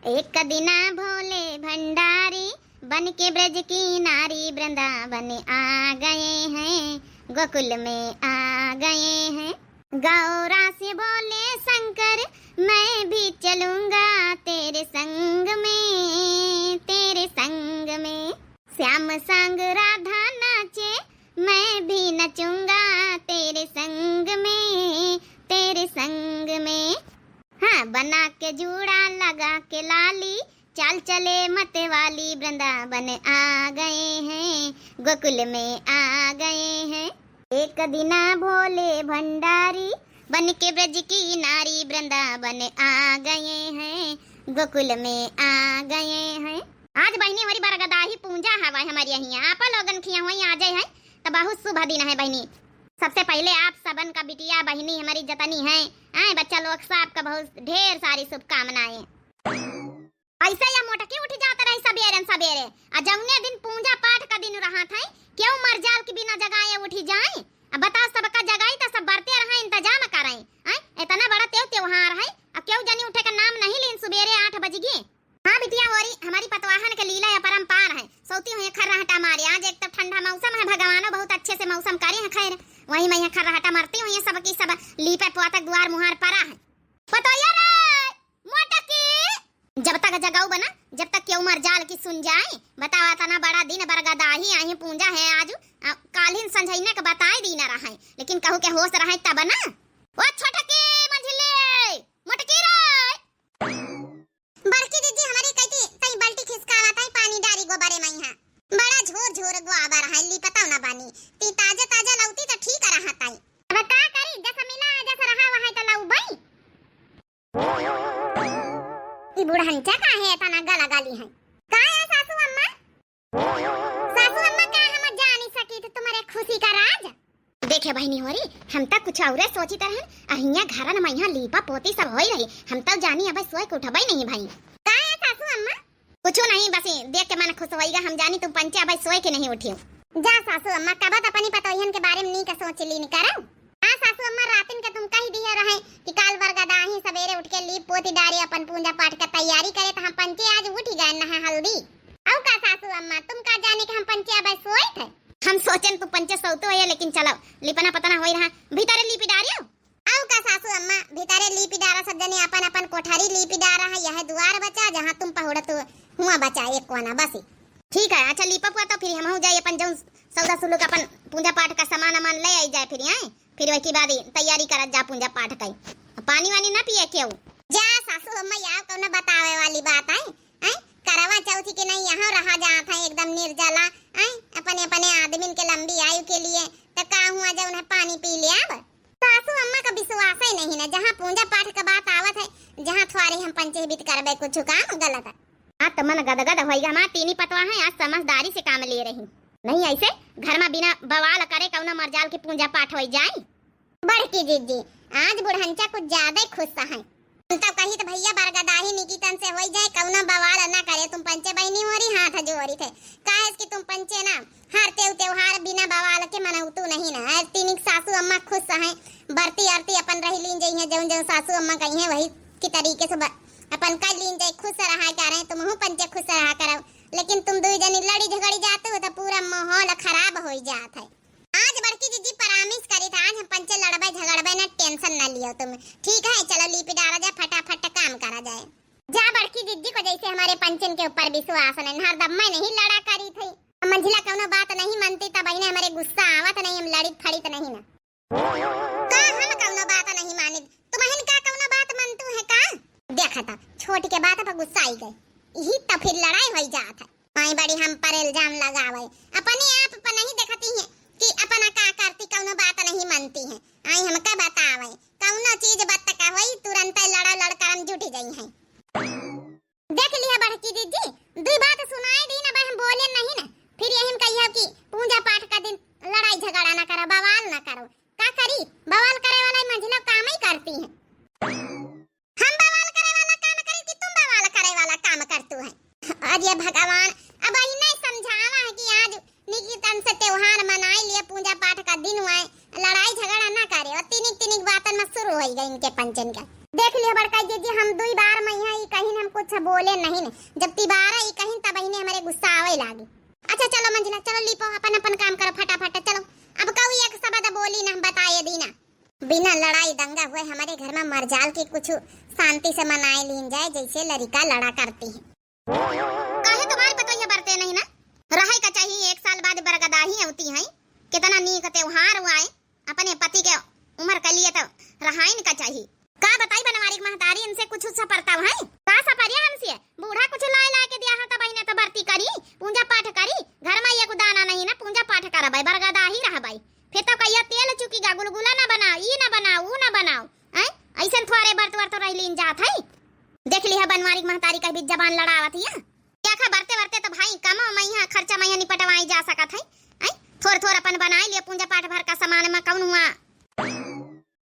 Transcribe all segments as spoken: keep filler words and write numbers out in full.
एक दिना भोले भंडारी बन के ब्रज की नारी वृंदावन आ गए हैं, गोकुल में आ गए हैं। गौरा से बोले शंकर, मैं भी चलूंगा तेरे संग में, तेरे संग में। श्याम संग राधा नाचे, मैं भी नचूंगा तेरे संग में, तेरे संग में। हाँ, बना के जूड़ा लगा के लाली, चाल चले मत वाली, वृंदावन आ गए हैं, गोकुल में आ गए हैं। एक दिना भोले भंडारी बन के ब्रज की नारी, वृंदावन आ गए हैं, गोकुल में आ गए हैं। आज बहिनी हमारी बरगदाही पूंजा हवा है हमारी यहिया, आपा लोगन खिया हुई आ जाए है तो बहुत शुभ दिन है बहिनी। सबसे पहले आप सबन का बिटिया बहिनी हमारी जतनी है, आए बच्चा लोग सबका बहुत ढेर सारी शुभकामनाएं। ऐसे या मोटकी उठी जात रही सबेरन सबेरे, आ जौने दिन पूंजा पाठ का दिन रहत है, केहू मरजाल के बिना जगाए उठी जाए? अब बताओ, सबका जगाई त सब बरते रहा, इंतजाम करे। आय, इतना बड़ा तेव त्योहार है, अब केहू जनी उठे का नाम नहीं लीन, सुबेरे आठ बज गए। हाँ बिटिया होरी, हमारी पतवाहन के लीला या परंपार है, सौती हुई खर्राहटा मारे, आज एक तो ठंडा मौसम है, भगवानो बहुत अच्छे से मौसम करे हैं। खैर, वही में खर्राहटा मरती हुई, सबकी सब लीपे पोतक दुआर मुहार परा है। पतोहिया रे, मोटकी। जब तक जगाऊ बना, जब तक केहू मरजाल की सुन जाए। बतावा, तना बड़ा दिन बरगदाही आई पूंजा है आज, आ, काल्हिन संझैने के बताए दीना रहे, लेकिन कहू के होश रहे तब ना। ओ छोटकी मंझिले, मोटकी रे। बड़की दीदी हमारी कहती, तई बाल्टी खिसकावा, तई पानी डारी गोबरे में यहाँ। बड़ा झोर झोर गोबर है, ली पता ना बानी। ती ताजा ताजा लौती तो ठीक रहा ताई। अब का करी, जस मिला है, जस रहा वहाँ तो लऊ बई। ई बुढ़ंचा काहे इतना गला गाली है? का है सासू अम्मा? सासू अम्मा का हम जानी सकी तो तुम्हारे खुशी का राज? देखे बहिनी होरी, हम तक कुछ औरे सोचित रहन, अहिया घरन में यहाँ लीपा पोती सब होई रही, हम तक जानी अब सोए के उठबई नहीं भाई। का है सासू अम्मा? कुछ नहीं, बस देख के मन खुश होइगा, हम जानी तुम पंचे अब सोए के नहीं उठियो। जा सासू अम्मा, कबत अपनी पतोहियन के बारे में नीक सोच लीन करो। हाँ सासू अम्मा, रातिन के तुम कही दिए रहे कि काल बरगदाही सबेरे उठ के लीप पोती डारे, अपन पूजा पाठ का तैयारी करे, तो हम पंचे आज उठ गए नहा हल्दी। औ का सासू अम्मा, तुम का जाने कि हम पंचे अब सोए थे? हम सोचन तू पंचे सौतो है, लेकिन चलो लिपना पतना होई रहा, भीतरे लीपी डारियो। औ का सासू अम्मा, भीतरे लीपी डारा, सब जने अपन अपन कोठरी लीपी डारा है, यह दुआर बचा, जहाँ तुम पहुड़त हुआ बचा एक कोना बस। ठीक है, अच्छा लीपा पुआ तो फिर हमहू जाए अपन जौन सौदा सुलूक अपन पूजा पाठ का सामान अमान ले आई जाए फिर, आए फिर वही के बाद ही तैयारी करत जा पूजा पाठ का। पानी वानी ना पिए केहू। जा सासू अम्मा, या कौनो बतावे वाली बात है? हैं? करवा चौथी के नहीं यहाँ रहा जात है एकदम निर्जला, हैं? अपने अपने आदमीन के लंबी आयु के लिए, तो का हुआ जब उन्हें पानी पी ले अब? सासू अम्मा का विश्वास ही नहीं ना, जहाँ पूजा पाठ का बात आवत है, जहाँ थ्वारे हम पंचे बीत करबे कुछ काम गलत है। हाँ, तो मन गदगद होइगा, हमार तीनी पतवा है, आज समझदारी से काम ले रही। नहीं ऐसे घर में बिना बवाल करे कौनो मरजाल की पूजा पाठ होई जाए। बड़की जीजी, आज बुढ़ंचा कुछ ज्यादा ही खुश है। हम तो कही तो भैया बरगदाही निकितन से होई जाए, कौनो बवाल ना करे, तुम पंचे बहिनी होरी हाथ जोड़ी थे। काहे कि तुम पंचे ना हर तेउ त्योहार बिना बवाल के मनौतू नहीं ना। आज तीनिक सासू अम्मा खुश हैं, बरती आरती अपन रही लीन जइहें, जौन जौन सासू अम्मा कही हैं वही की तरीके से ब-, अपन कर लीन जाए, खुश रहा करें, तुमहू पंचे खुश रहा करो। लेकिन तुम दुई जनी लड़ी झगड़ी जाते हो तो पूरा माहौल खराब हो जात है। आज बड़की जीजी परामिस करी था, आज हम पंचे लड़बे झगड़बे ना, टेंशन ना लियो तुम, ठीक है? चलो लीपी डारा जाए, फटाफट काम करा जाए। जा बड़की जिज्जी को जैसे हमारे पंचन के ऊपर विश्वास नहीं, हरदम मैं नहीं लड़ा करी थी। मंझिला कौनो बात नहीं मानती, तब इन्हें हमारे गुस्सा आवत नहीं, हम लड़ित फड़ित नहीं ना। का हम कौनो बात नहीं मानित? तुमहिन का कौनो बात मानतू है का? देखा था, छोट के बात पर गुस्सा आई गए, यही तो फिर लड़ाई होई जात है। माई बड़ी हम पर इल्जाम लगावे, अपने आप पर नहीं देखती है कि अपना का करती, कौनो बात नहीं मानती है। आई हमका बतावे, कौनो चीज बत का होई, तुरंत लड़ा लड़ करम जुटी जाई है। देख लिया बड़की जीजी, दुई बात सुनाए दी ना, भाई हम बोले नहीं ना, फिर यही कहिए कि पूजा पाठ का दिन लड़ाई झगड़ा ना करो, बवाल ना करो। का करी, बवाल करे वाला मंझिला काम ही करती है। हम बवाल करे वाला काम करी कि तुम बवाल करे वाला काम करतू है? अरे भगवान, अब इन्हें समझावा है कि आज निकितन से त्योहार मनाई लिए, पूजा पाठ का दिन हुआ है, लड़ाई झगड़ा ना करे और तिनिक तिनिक बातन में शुरू हो गए इनके पंचन का। देख लियो बड़का जीजी, हम दुई बार मइहाँ ई कहिन, हम कुछ बोले नहीं। जब तिबारा ई कहिन, तब इन्हें हमरे गुस्सा आवे लागी। अच्छा चलो मंझिला, चलो लीपो, अपन अपन काम करो फटाफट, चलो। अब कऊ एक शब्द बोली ना, हम बताए दीना। बिना लड़ाई दंगा हुए हमरे घर मा मरजाल के कुछ शांति से मनाए लीन जाए, जैसे लड़िका लड़ा करती है। काहे तुम्हारी पतोहिया बरते नहीं ना? रहे का चाहिए, एक साल बाद बरगदाही अवती है, कितना नीक त्योहार हुआ है, अपने पति के उम्र के लिए तो रहाइन का चाहिए। का बताई बनवारी के महतारी, इनसे कुछ सपरता है? का सपरिया हमसे? बूढ़ा कुछ लाए लाए के दिया है, तब इन्हें तो बरती करी, पूजा पाठ करी, घर मा एक दाना नहीं ना, पूजा पाठ करबै, बरगदाही रहबै, फिर तो कहिया तेल चुकीगा, गुलगुला ना बनाओ, ई ना बनाओ, ऊ ना बनाओ, हैं? ऐसन थोड़े बरत बरत रह लीन जात है। देख लिहा बनवारी के महतारी का भी जबान लड़ावत हिया। देखा बरते बरते तो भाई कमो मइहाँ खर्चा मइहाँ निपटवाई जा सकत है, हैं? थोर थोर अपन बनाए लिए पूजा पाठ भर का सामान मा कौन हुआ?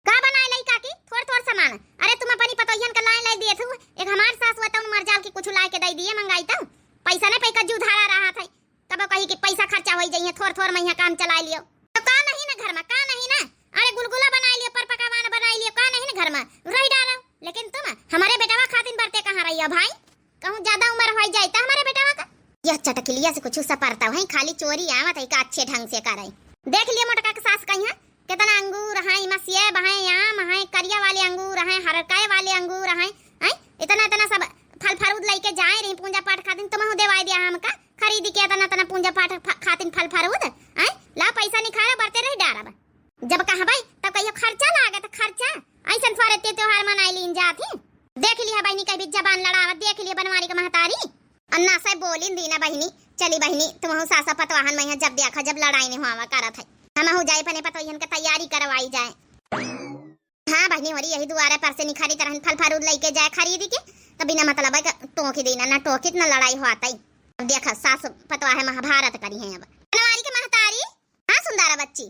का बनाए लई काकी? थोर थोर सामान। अरे तुम अपनी पतोहियन का लाए लाई दिए थू, एक हमार सास हुआ तउन मरजाल के कुछ लाए के दई दिए मंगाई तो। पैसा नहीं पैका जू धारा रहा था, तब कही कि पैसा खर्चा होई जाइए, थोर थोर मइहाँ काम चलाए लियो। तो का नहीं ना घर मा, का नहीं ना? अरे गुलगुला बनाए लियो, पर पकवान बनाए लियो, का नहीं ना घर मा? रही डालो। लेकिन तुम हमारे बेटवा खातिन बरते कहाँ रही हो भाई? कहूँ ज्यादा उम्र होई जाए तो हमारे बेटवा का? यह चटकिलिया से कुछ सपरता है, खाली चोरी आवत है का अच्छे ढंग से करे। देख लिए मोटका के सास कहिया, कितना अंगूर है, इमा सेब है, आम है, करिया वाले अंगूर है, हरकाए वाले अंगूर है, हैं? इतना इतना सब फल फरूद लइके जाए रही पूजा पाठ खातिन, तुमहू देवाई दिया हमका खरीद के इतना इतना पूजा पाठ फ-, खातिन फल फरूद, हैं? ला पैसा निखारा बरते रही डारब। जब कहबै तब कहियो खर्चा लागत, खर्चा। ऐसन थोड़े ते त्योहार मनाई लीन जात ही। देख लिहा बहिनी, कभी जबान लड़ावत, देख लिहा बनवारी के महतारी। अन्ना से बोलिन दीना बहिनी, चली बहिनी, तुमहू सासा पतवाहन मइहाँ जब देखा जब लड़ाई नहीं हुआ करत है। हमहू जाए अपने पतोहियन के तैयारी करवाई जाए। हाँ बहिनी, होरी यही दुआरे पर से निखरी तरह फल फरूद लइके जाए खरीद के, तो बिना मतलब है टोकी दीना, ना टोकित ना लड़ाई होत है। अब देखा सास पतवाह महाभारत करी है अब। बनवारी के महतारी, हाँ सुंदरा बच्ची,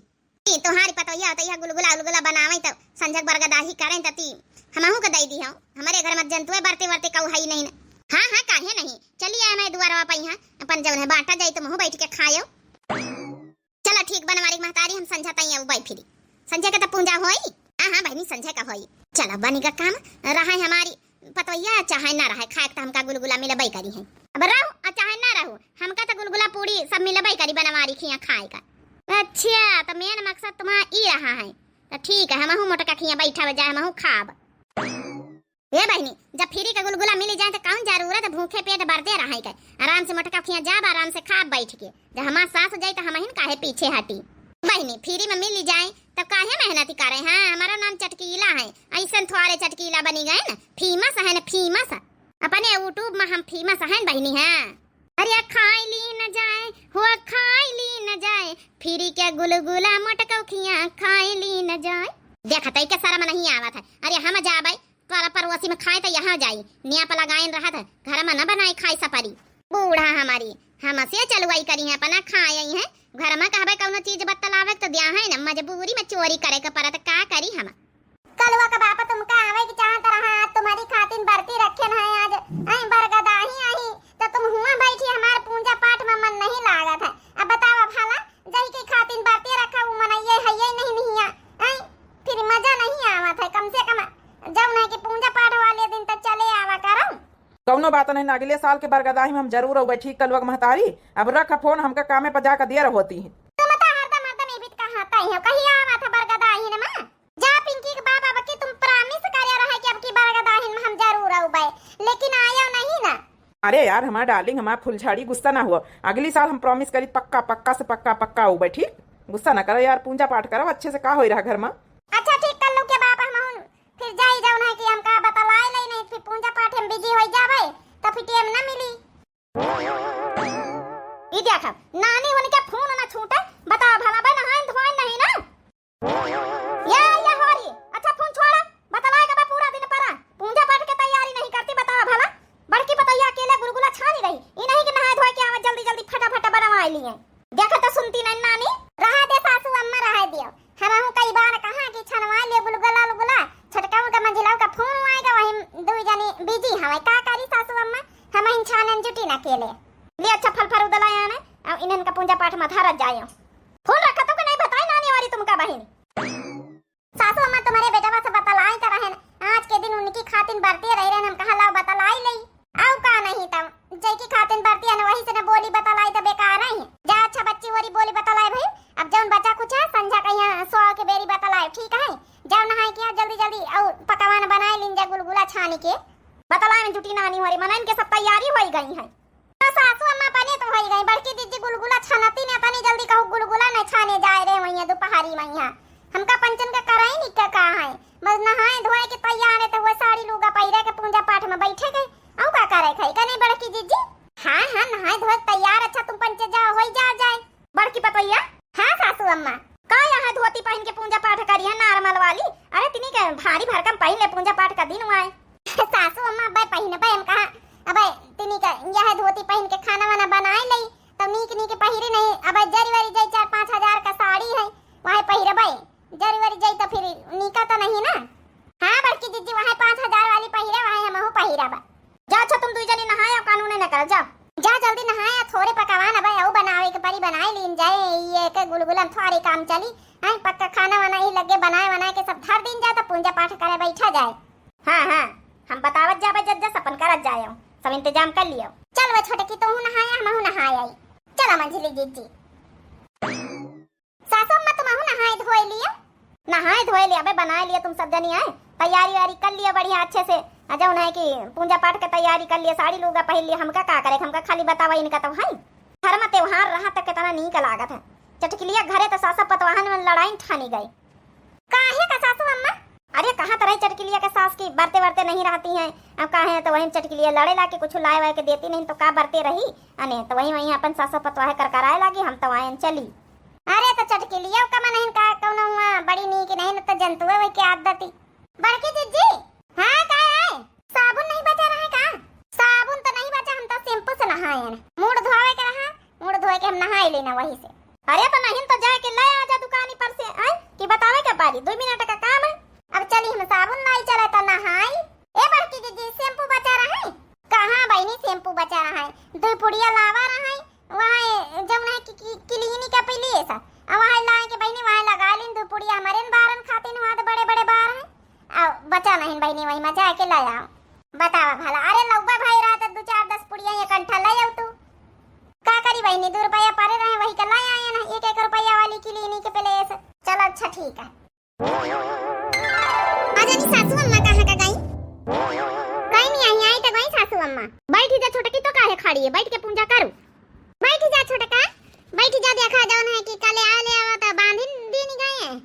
ई तोहारी पतोहिया होत, यह गुलगुला उलगुला बनावे त संझक बरगदाही करें त ती हमहू के दई दिहो। हमरे घर मा जंतुए बरते बरते कऊ हई नहीं न। हाँ, हाँ, काहे नहीं? चली आए मैं दुआरवा पइहाँ, अपन जौन है बांटा जाई, तुमहू बैठ के खायो। चला ठीक बनवारी के महतारी, हम संझा तई अब फिरी। संझा के त पूजा होई। हाँ, हाँ, बहिनी, संझा का होई। चला बनी का काम, रहे हमारी पतोहिया चाहे ना रहे, खाए के त हमका गुलगुला मिलबई करी है। अब रहू आ चाहे ना रहू, हमका त गुलगुला पूड़ी सब मिलबई करी बनवारी खिया खाए का। अच्छा, त मेन मकसद तुम्हारा ई रहा है। त ठीक है, हमहू मोटका खिया बैठा जाए, हमहू खाब। ए बहिनी, जब फ्री का गुलगुला मिली जाए त कौन जरूरत है भूखे पेट बरते रहे के? आराम से मोटका खिया जाब, आराम से खाब बैठ के। जब हमार सास जाई त हमहिन काहे पीछे हटी? बहिनी, फ्री मा मिली जाए तब काहे मेहनती करे? हाँ, हमारा नाम चटकीला है, ऐसन थोड़े चटकीला बनी गए न, फेमस है न, फेमस। अपने YouTube मा हम फेमस हैं बहिनी, हाँ। अरे खाई ली न जाए, हो खाई ली न जाए, फ्री के गुलगुला मोटकौ खिया खाई ली न जाए। देखत है के शर्म नहीं आवत है। अरे हम जाबै पर पड़ोसी मा खाए त यहाँ जाई, नियाप लगाइन रहत है, घर मा न बनाए खाए सपरी। बूढ़ा हमारी, हमसे चलवाई करी है, अपना खाए आई है, घर मा कहबै कौनो चीज बतलावे त दिया है न, मजबूरी मा चोरी करे के परत, का करी हम? कलुआ का बाप तुमका आवे के चाहत रहा, आज तुम्हारी खातिन बरती रखेन है, आज आई बरगदाही आई, त तुम हुआ बैठी, हमार पूजा पाठ मा मन नहीं लागत है। अब बतावा भला, जही के खातिन बरती रखा, उ मनइये हइये नहीं निहिया, आई फिर मजा नहीं आवत है। कम से कम जौन है कि पूजा पाठ वाले दिन त चले आवा करो। कौनो बात नहीं, अगले साल के बरगदाही मा हम जरूर अउबे, ठीक कलुआ के महतारी। अब रख फोन, हमका कामे पर जाकर देर होती है। तुम तो हरदम हरदम ये भी कहाता ही हो, कहीं आवा था बरगदाही न मा। जा पिंकी के बाप, अब की तुम promise करे रहे कि अब की बरगदाहिन मा हम जरूर अउबे, लेकिन आयो नहीं ना। अरे यार, हमार darling, हमार फुलझड़ी, गुस्सा ना हुआ। अगली साल हम promise करी, पक्का, पक्का से पक्का, पक्का अउबे, ठीक? गुस्सा ना करो यार, पूजा पाठ करो अच्छे से, का होई रहा घर मा? अच्छा ठीक, कल्लू के बाप, हम फिर जाई जाओ नहीं कि हमका बतलाए ले नहीं, फिर पूजा पाठ मा busy होई जावे, तो फिर time ना मिली। ई देखा, नानी उनके फोन ना छूटे, बताओ भला बे, नहाइन धोइन नहीं ना? या, या होरी, अच्छा फोन छोड़ा, बतलाए के बा पूरा दिन परा, पूजा पाठ के तैयारी नहीं करती, बताओ भला। बड़की पतोहिया अकेले गुलगुला छानी रही, ई नहीं कि नहाए धोए के आवा जल्दी जल्दी फटाफट बनवाए लिए। देखा तो सुनती नहीं नानी। रहा दे सासू अम्मा, रहा दियो, हमहू कई बार कहा कि छनवा ले गुलगुला उलगुला, छोटकाऊ का मंझिलाऊ का फोन आएगा, वही दुई जनी busy हवे, का करी सासू अम्मा, हमहिन छानन जुटी ना अकेले। ले अच्छा फल फरूद लाया ने, अब इन्हन का पूजा पाठ मा धरत जायो। फोन रखा तो कि नहीं बताई नानी वाली तुमका बहिन। सासू अम्मा तुम्हारे बेटवा से बतलाए तो रहे न, आज के दिन उन बरती रही रहन, हम कहा लाओ बतलाई लई। अउ का नहीं तब, जैकी खातिन बरती है न, वही से न बोली बतलाई त बेकार है। जा अच्छा बच्ची होरी बोली बतलाई भाई, अब जौन बचा कुछ है संझा कहिया सो के बेरी बतलाई, ठीक है? जाओ नहाए के आओ जल्दी जल्दी, अउ पकवान बनाए लीन जा गुलगुला छानी के। बतलाई में जुटी नानी होरी, मनन के सब तैयारी होई गई है। तो सासू अम्मा अपने तो होई गई, बड़की दीदी गुलगुला छानती ने, तनी जल्दी कहू गुलगुला न छाने जाए रे, वहीं दुपहरी में यहाँ हमका पंचन का कराई नहीं का, का है, बस नहाए धोए के तैयार है, तो वो साड़ी लूगा पहिरे के पूजा पाठ में बैठे गए, अउ का करे खाई का नहीं बड़की दीदी? हाँ हाँ, नहाए धोए तैयार, अच्छा तुम पंचे जाओ, होई जा जाए। बड़की पतोहिया। हाँ सासू अम्मा। का यह धोती पहन के पूजा पाठ करी है normal वाली? अरे तिनी के भारी भरकम पहन ले, पूजा पाठ का दिन हुआ है। सासू अम्मा, अबे पहिनबे हम कहा, अबे तिनी का यह धोती पहन के खाना वाना बनाए लई, तब नीक नीक पहिरे नहीं। अबे जरी वरी जाई चार पाँच हजार का साड़ी है, वह पहिरबे, जरी वरी जाई तो फिर नीका तो नहीं ना। हाँ बड़की दीदी, वह पाँच हजार वाली पहिरे, वह हमहू पहिरबा। जा अच्छा तुम दुई जनी नहाए, कानून न कर, जा। जा जल्दी नहाए, थोड़े पकवान अबे अउ बनावे के परी, बनाए लीन जाए, ये के गुलगुलन थोड़े काम चली। हैं, पक्का खाना वाना ही लगे बनाए बनाए के सब धर दीन जाए, तो पूजा पाठ करे बैठा जाए। हाँ हाँ, हम बतावत जाबे जब जस अपन करत जाए, सब इंतजाम कर लियो। चल वो छोटकी, तोहू नहाए, हमहू नहाए आई। चला मंझली जीजी। सासू अम्मा, तुमहू नहाए धोए लियो। नहाए धोए लिया बे, बनाए लिया तुम सब जनी आए, तैयारी वारी कर लिया बढ़िया अच्छे से। आ जौन है कि पूजा पाठ के तैयारी कर लिया, साड़ी लूगा पहन लिया, हमका का करे, हमका खाली बतावा इनका तो है। घर में त्योहार रहा तो कितना नीक लागत है। चटकिलिया घरे तो सासा पतवाहन में लड़ाई ठानी गई। काहे का सासू अम्मा? अरे कहाँ तो रही चटकिलिया के सास की बरते बरते नहीं रहती हैं, अब काहे तो वही चटकिलिया लड़े ला के कुछ लाए वाए के देती नहीं तो का बरते रही, अने तो वही वही अपन सासा पतवाहे कर कराए लागी, हम तो आयन चली। अरे तो चटकिलिया का मनहिन का कौनो हुआ बड़ी नीक नहीं न तो जंतुए वही के आदती। बड़की जिज्जी। हाँ का है? साबुन नहीं बचा रहा है का? साबुन तो नहीं बचा, हम तो शैम्पू से नहाए हैं। मूड़ धोवे के रहा, मूड़ धोए के हम नहाए लेना वही से। अरे तो नहीं तो जाए के ले आ जा दुकानी पर से, आए कि बतावे के पारी, दो मिनट का काम है। अब चली हम साबुन लाई चले तो नहाई। ए बड़की जिज्जी, शैम्पू बचा रहा है? कहाँ बहिनी शैम्पू बचा रहा है, दो पुड़िया लावा रहा है, वहाँ जौन है कि, कि, क्लिनिक पे लिए सा, आ वहाँ लाए के बहिनी वहाँ लगा लीन दो पुड़िया, हमारे न बारन खातिन हुआ तो बड़े बड़े बार हैं, आ बचा नहीं बहिनी वही में जाके ले आओ। बतावा भला, अरे लौबा भाई रहा तो दो चार दस पुड़िया इकट्ठा ले आओ तू। का करी बहिनी, दो रुपया परे रहे वही के ले आए ना, एक एक रुपया वाली क्लिनिक पे ले से। चलो अच्छा ठीक है। आ जानी सासू अम्मा कहाँ का गई? कहीं नहीं आई, आई तो गई सासू अम्मा। बैठी जा छोटकी, तो काहे खड़ी है, बैठ के पूजा करू। बैठी जा छोटका, बैठी जा, देखा जौन है कि कल आए ले आवा तो बांधिन दीन गए हैं।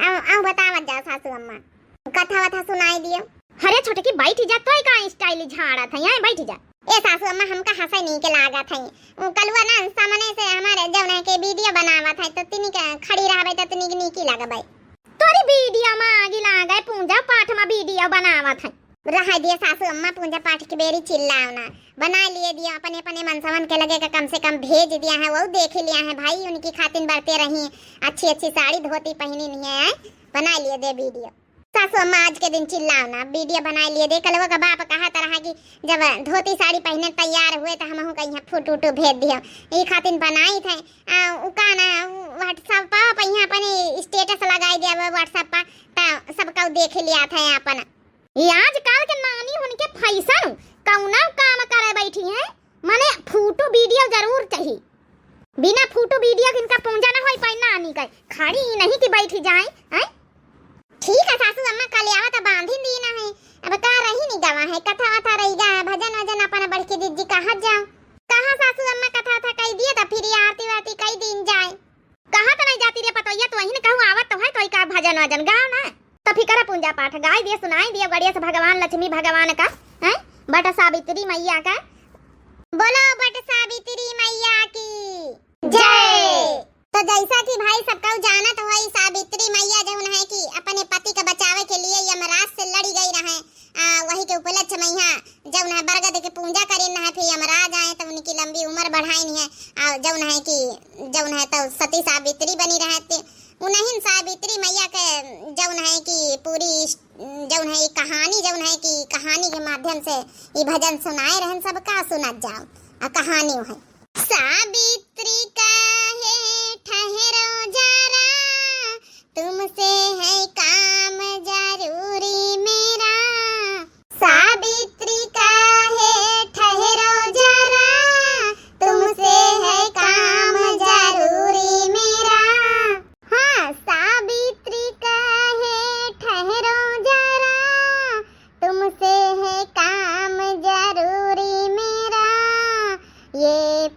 आओ, आओ बतावत जाओ सासू अम्मा, कथा वथा सुनाई दियो। अरे छोटकी बैठी जा, तोय का स्टाइल झाड़त है, यहाँ बैठी जा। ए सासू अम्मा, हमका हंसे नीक लागत है। उ कलुआ ना सामने से हमारे जौन है के वीडियो बनावत है, तो तिनी के खड़ी रहबे तो तिनी के नीकी लगबे। तोरी वीडियो में आगी लागे, पूजा पाठ में वीडियो बनावत है। रह दिया सासू अम्मा, पूजा पाठ के बेरी चिल्लाओ ना, बना लिए दिया अपने अपने मनसवन के लगे का कम से कम भेज दिया है, वो देख लिया है भाई, उनकी खातिन बरते रही, अच्छी अच्छी साड़ी धोती पहनी नहीं है, बना लिए दे वीडियो। सासू अम्मा आज के दिन चिल्लाओ ना, वीडियो बनाए लिए दे। कलवा का बाप कहत रहा कि जब धोती साड़ी पहने तैयार हुए तो हमहू का यहाँ फोटो उटो भेज दियो, ई खातिन बनाई थे। आ, उ का ना, WhatsApp पर, पर यहाँ अपने status लगाई दिया हुआ WhatsApp पर, तो सबका देख लिया था अपन। ये आजकल के नानी उनके फैशन, कौना काम करे बैठी हैं, माने फोटो वीडियो जरूर चाहिए। बिना फोटो वीडियो के इनका पूजा ना होई पाई नानी का। खड़ी ही नहीं कि बैठी जाए, हैं? ठीक है सासू अम्मा, कल आवा तो बांधी दीना है। अब का रही नहीं गवा है, कथा वथा रही गा है, भजन वजन अपना बड़की दीदी कहा जाओ। कहा सासू अम्मा कथा वथा कही दिए तो फिर ये आरती वारती कही दीन जाए। कहाँ तो नहीं जाती रे पतोहिया, तू वहीं कहूँ आवत तो है, तो का भजन वजन गाओ ना। तो फिर करा पूजा पाठ, गाई दिए, सुनाई दिए बढ़िया से भगवान लक्ष्मी भगवान का, हैं? बट सावित्री मैया का। बोलो बट सावित्री मैया की जय। तो जैसा कि भाई सबका जानत होई, सावित्री मैया जौन है कि अपने पति का बचावे के लिए यमराज से लड़ी गई रहे। आ, वही के उपलक्ष्य में यहाँ जौन है बरगद के पूजा करीन है, फिर यमराज आए तो उनकी लंबी उम्र बढ़ाइन है। आ, जौन है कि जौन है तो सती सावित्री बनी रहे थे। उन्हीं सावित्री मैया के जौन है कि पूरी इस-, जौन है ये कहानी, जौन है कि कहानी के माध्यम से ये भजन सुनाए रहन, सबका सुनत जाओ। आ, कहानी है। सावित्री कहे ठहरो जरा, तुमसे है काम जरूरी मेरा। सा-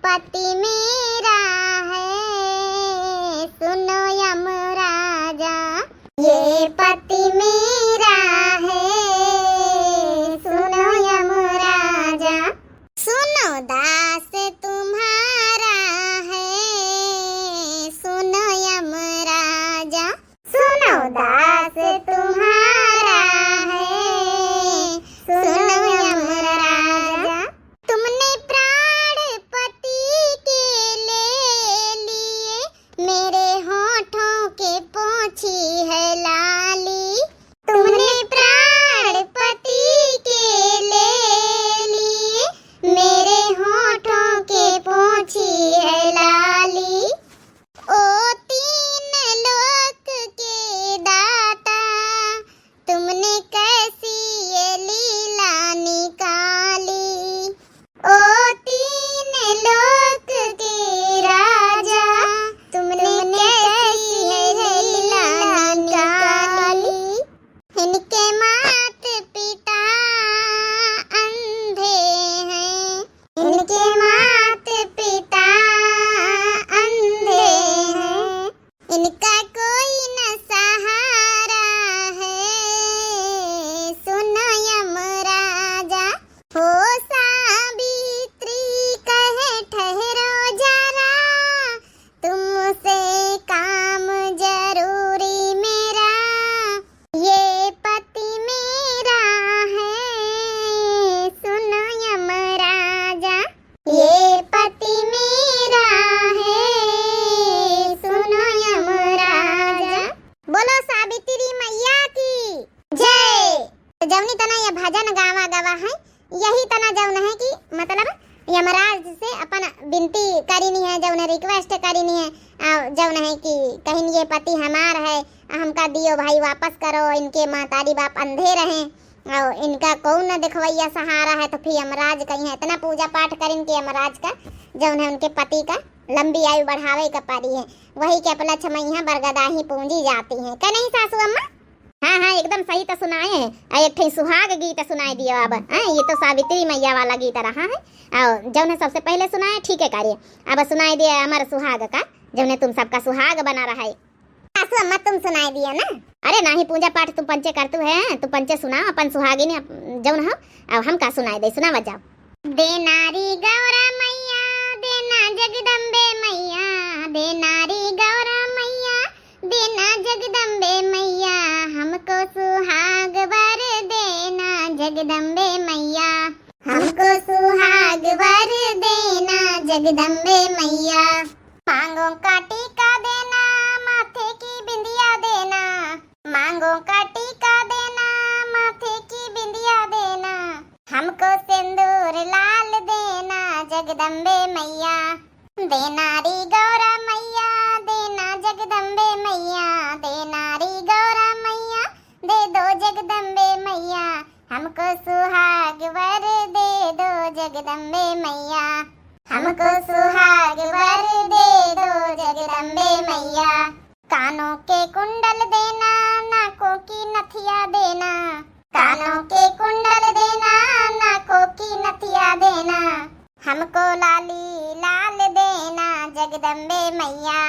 पति मेरा है, सुनो यमराजा। ये पति मेरा है, सुनो यमराजा। सुनो दास तुम्हारा है, सुनो यमराजा। सुनो दास तुम्हारा है, सुनो यमराजा। तुमने प्राण पति के ले लिए, मेरे होठों के पोंछी है लाली। तुमने प्राण पति के ले लिए, मेरे होठों के पोंछी है लाली। ओ तीन लोक के दाता, तुमने कैसी ये लीला निकाली। ओ तीन लोक के राजा, तुमने कैसी ये लीला निकाली। इनके मात पिता अंधे हैं, इनके मात पिता अंधे हैं, इनका कोई न सहारा है। सुनो यमराजा, हो सावित्री कहे ठहरो जरा, तुमसे काम जरूरी मेरा, ये पति मेरा है, सुनो यमराजा। ये पति मेरा है, सुनो यमराजा। बोलो सावित्री मैया की जय। तो जौनी तना ये भजन गावा गवा है, यही तना जौन है कि मतलब यमराज से अपन विनती करीनी है, जौन request करीनी है, और जौन है कि कहिन ये पति हमार है, हमका दियो भाई, वापस करो, इनके महतारी बाप अंधे रहे, और इनका कौन न देखवैया सहारा है, तो फिर यमराज कहीं है, इतना पूजा पाठ करिन कि यमराज का जौन है उनके पति का लंबी आयु बढ़ावे का पारी है। वही के अपना छमैया बरगदाही पूंजी जाती है। का नहीं सासू अम्मा? हाँ, हाँ, एकदम सही तो सुनाए है। आ एक ठे सुहाग गीत सुनाए दियो अब। हाँ, ये तो सावित्री मैया वाला गीत रहा है। और जौन है सबसे पहले सुनाए, ठीक है, करिए। अब सुनाए दिए अमर सुहाग का, जौन है तुम सबका सुहाग बना रहा है। सासू अम्मा, तुम सुनाए दियो ना। अरे नाही, पूजा पाठ तुम पंचे करतू है, तुम पंचे सुनाओ अपन सुहागिनी अप-, जौन हो। अब हम का सुनाए दे, सुनावा जाओ। दे नारी गौरा मैया, दे ना जगदम्बे मैया, दे नारी गौरा मैया, दे ना जगदम्बे मैया, हमको सुहाग वर दे ना जगदम्बे मैया, हमको सुहाग वर दे ना जगदम्बे मैया। मांगों का टीका दे ना, माथे की बिंदिया दे ना, मांगों का टीका दे ना, माथे की बिंदिया दे ना, हमको सिंदूर लाल दे ना जगदम्बे मैया। दे नारी गौरा मैया, दे ना जगदम्बे मैया, दे नारी गौरा मैया, दे दो जगदम्बे मैया, हमको सुहाग वर दे दो जगदम्बे मैया, हमको सुहाग वर दे दो जगदम्बे मैया। कानों के कुंडल दे ना, नाकों की नथिया दे ना, कानों के कुंडल दे ना, नाकों की नथिया दे ना, हमको लाली लाल दे ना जगदम्बे मैया,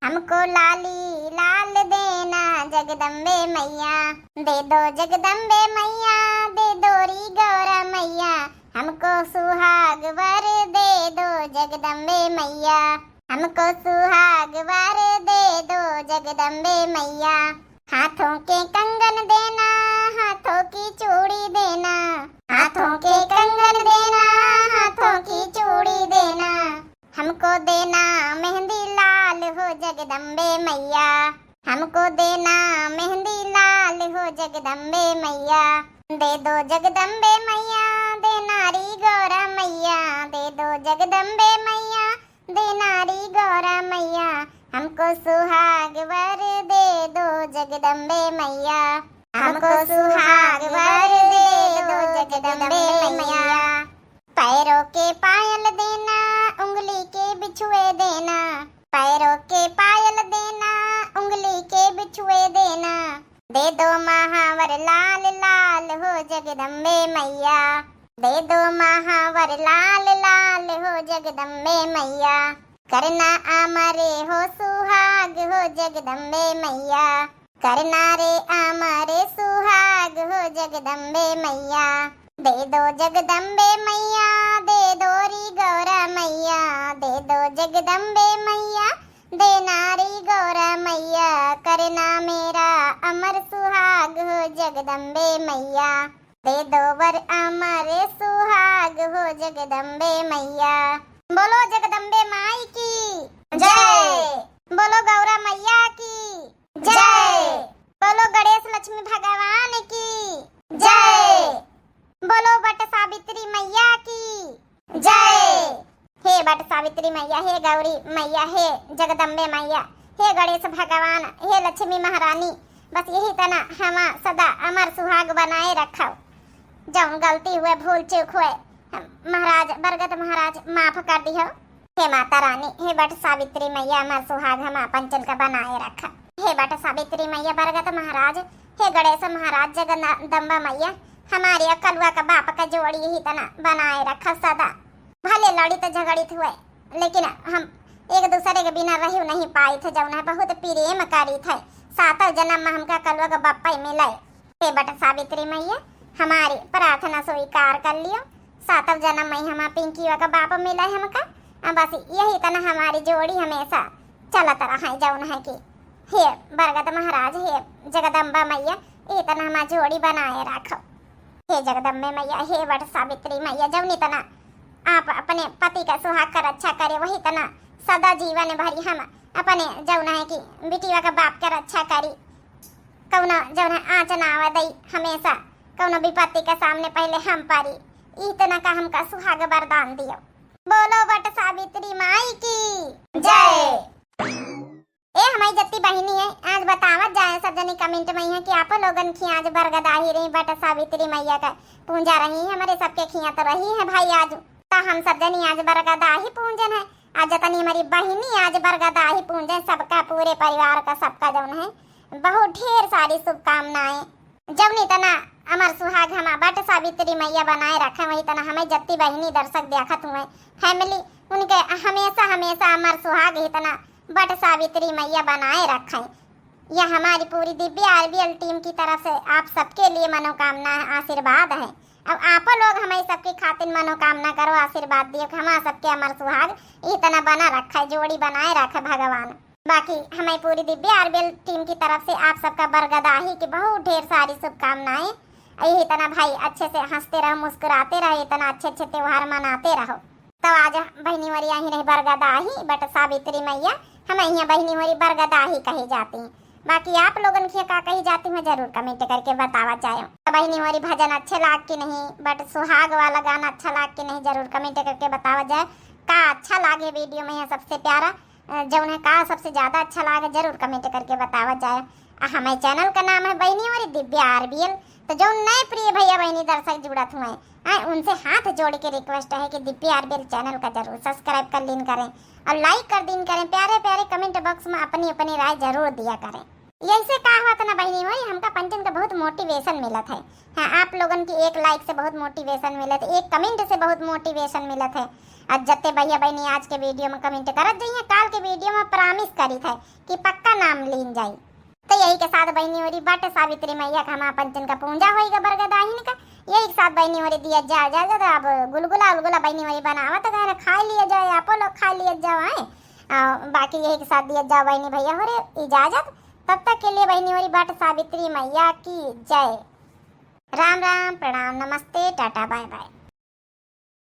हमको लाली लाल दे ना जगदम्बे मैया। दे दो जगदम्बे मैया, दे दो री गौरा मैया, हमको सुहाग वर दे दो जगदम्बे मैया, हमको सुहाग वर दे दो जगदम्बे मैया। हाथों के कंगन दे ना, हाथों की चूड़ी दे ना, हाथों के कंगन दे ना, हाथों की चूड़ी दे ना, हमको दे ना मेहंदी लाल हो जगदम्बे मैया, हमको दे ना मेहंदी लाल हो जगदम्बे मैया। दे दो जगदम्बे मैया, दे नारी गौरा मैया, दे दो जगदम्बे मैया, दे नारी गौरा मैया, हमको सुहाग वर दे दो जगदम्बे मैया, हमको सुहाग वर दे दो जगदम्बे मैया। पैरों के पायल दे ना, उंगली के बिछुए दे ना, पैरों के पायल दे ना, उंगली के बिछुए दे ना, दे दो महावर लाल लाल हो जगदम्बे मैया, दे दो महावर लाल लाल हो जगदम्बे मैया, करना आमा रे हो सुहाग हो जगदम्बे मैया, करना रे आमा रे सुहाग हो जगदम्बे मैया। दे दो जगदम्बे मैया, दे दो री गौरा मैया, दे दो जगदम्बे मैया, देना री गौरा मैया, करना मेरा अमर सुहाग हो जगदम्बे मैया। दे दो वर अमर सुहाग हो जगदम्बे मैया। बोलो जगदम्बे माई की जय। बोलो गौरा मैया की जय। बोलो गणेश लक्ष्मी भगवान की जय। बोलो बट सावित्री मैया की जय। हे बट सावित्री मैया, हे गौरी मैया, हे जगदम्बे मैया, हे गणेश भगवान, हे लक्ष्मी महारानी, बस यही तना हमा सदा अमर सुहाग बनाए रखव। जौन गलती हुए, भूल चूक हुए, महाराज बरगद महाराज माफ कर दिहो। हे माता रानी, हे बट सावित्री मैया, अमर सुहाग हमा पंचन का बनाए रखा। हे बट सावित्री मैया, बरगद महाराज, हे गणेश महाराज, जगदम्बा मैया, हमारे कलुआ का बाप का जोड़ी यही तना बनाए रखा सदा। भले लड़ित झगड़ित हुए, लेकिन हम एक दूसरे के बिना रही नहीं पाई थे, जौन है बहुत प्रेम करी थे। सातों जन्म में हमका कलुआ का बापा ही मिले। हे बट सावित्री मैया, हमारी प्रार्थना स्वीकार कर लियो। सातों जन्म में हमा पिंकिया का बाप मिले हमका। आ बस यही तना हमारी जोड़ी हमेशा चलत रहे, जौन है कि हे बरगद महाराज, हे जगदम्बा मैया, ये तना हमारी जोड़ी बनाए रखो। हे जगदम्बे मैया, हे बट सावित्री मैया, जौनी तना आप अपने पति का सुहाग का रक्षा करे, वही तना सदा जीवन भरी हम अपने जौन है कि बिटिया का बाप का रक्षा करी। कौनो जौन है आँच ना आवे दई, हमेशा कौनो विपत्ति के सामने पहले हम परी। ई तना का हमका सुहाग वरदान दियो। बोलो बट सावित्री माई की जय। ए हमारी जत्ती बहिनी है, आज बतावत जाए सब जनी comment में है कि आप लोगन की आज बरगदाही रही, बट सावित्री मैया का पूजा रही, हमारे सबके खिया तो रही है भाई आज। तो हम सब जनी आज बरगदाही पूजन है। आज जतनी हमारी बहिनी आज बरगदाही पूजन, सबका, पूरे परिवार का, सबका जौन है बहुत ढेर सारी शुभकामनाएं। जौनी तना अमर सुहाग हमा बट सावित्री मैया बनाए रखे, वही तना हमें जत्ती बहिनी दर्शक देखत हुए, family, उनके हमेशा हमेशा अमर सुहाग ही तना बट सावित्री मैया बनाए रखे। यह हमारी पूरी दिव्य आरबीएल team की तरफ से आप सबके लिए मनोकामना है, आशीर्वाद है। अब आप लोग हमारी सबके खातिर मनोकामना करो, आशीर्वाद दियो कि हमारा सबके अमर सुहाग इतना बना रखा है, जोड़ी बनाए रखे भगवान। बाकी हमारी पूरी दिव्य आरबीएल team की तरफ से आप सबका बरगदाही की बहुत ढेर सारी शुभकामनाएं। यही तना भाई अच्छे से हंसते रहो, मुस्कुराते रहो, इतना अच्छे अच्छे त्योहार मनाते रहो। तो आज बहिनी होरी यहीं रही बरगदाही, बट सावित्री मैया हमें यहाँ बहिनी होरी बरगदाही कही जाती। बाकी आप लोगन के का कही जाती है जरूर comment करके बतावा जाए। तो बहिनी होरी भजन अच्छे लाग कि नहीं, बट सुहाग वाला गाना अच्छा लाग कि नहीं जरूर comment करके बतावा जाए। का अच्छा लागे video में यह सबसे प्यारा, अ, जौन है का सबसे ज्यादा अच्छा लागे जरूर comment करके बतावा जाए। आ हमारे channel का नाम है बहिनी होरी दिव्या आरबीएल। तो जौन नए प्रिय भैया बहिनी दर्शक जुड़त हुए हैं, उनसे हाथ जोड़ के request है कि दिव्या आरबीएल channel का जरूर subscribe कर लीन करें और like कर दीन करें। प्यारे प्यारे comment box में अपनी अपनी राय जरूर दिया करें। यही से का होत ना बहिनी होरी, हमका पंचन का बहुत motivation मिलत है। हाँ, आप लोगन की एक like से बहुत motivation मिलत है, एक comment से बहुत motivation मिलत है। और जत्ते भैया बहिनी आज के video में comment करत जइहे, काल के video में promise करी थे कि पक्का नाम लीन जाई। तो यही के साथ बहिनी होरी बट सावित्री मैया का हमार पंचन का पूजा होई गा बरगदाहिन का। यही के साथ बहिनी होरी दिया जा, जा, जा, अब गुलगुला उलगुला बहिनी होरी बनावत गए ना, खाई लिया जाए, आपो लोग खाई लिया जाओ, हैं? आ, बाकी यही के साथ दिया जाओ बहिनी भैया होरी इजाजत। तब तक के लिए बहिनी होरी बट सावित्री मैया की जय। राम राम, प्रणाम, नमस्ते, टाटा, बाय बाय।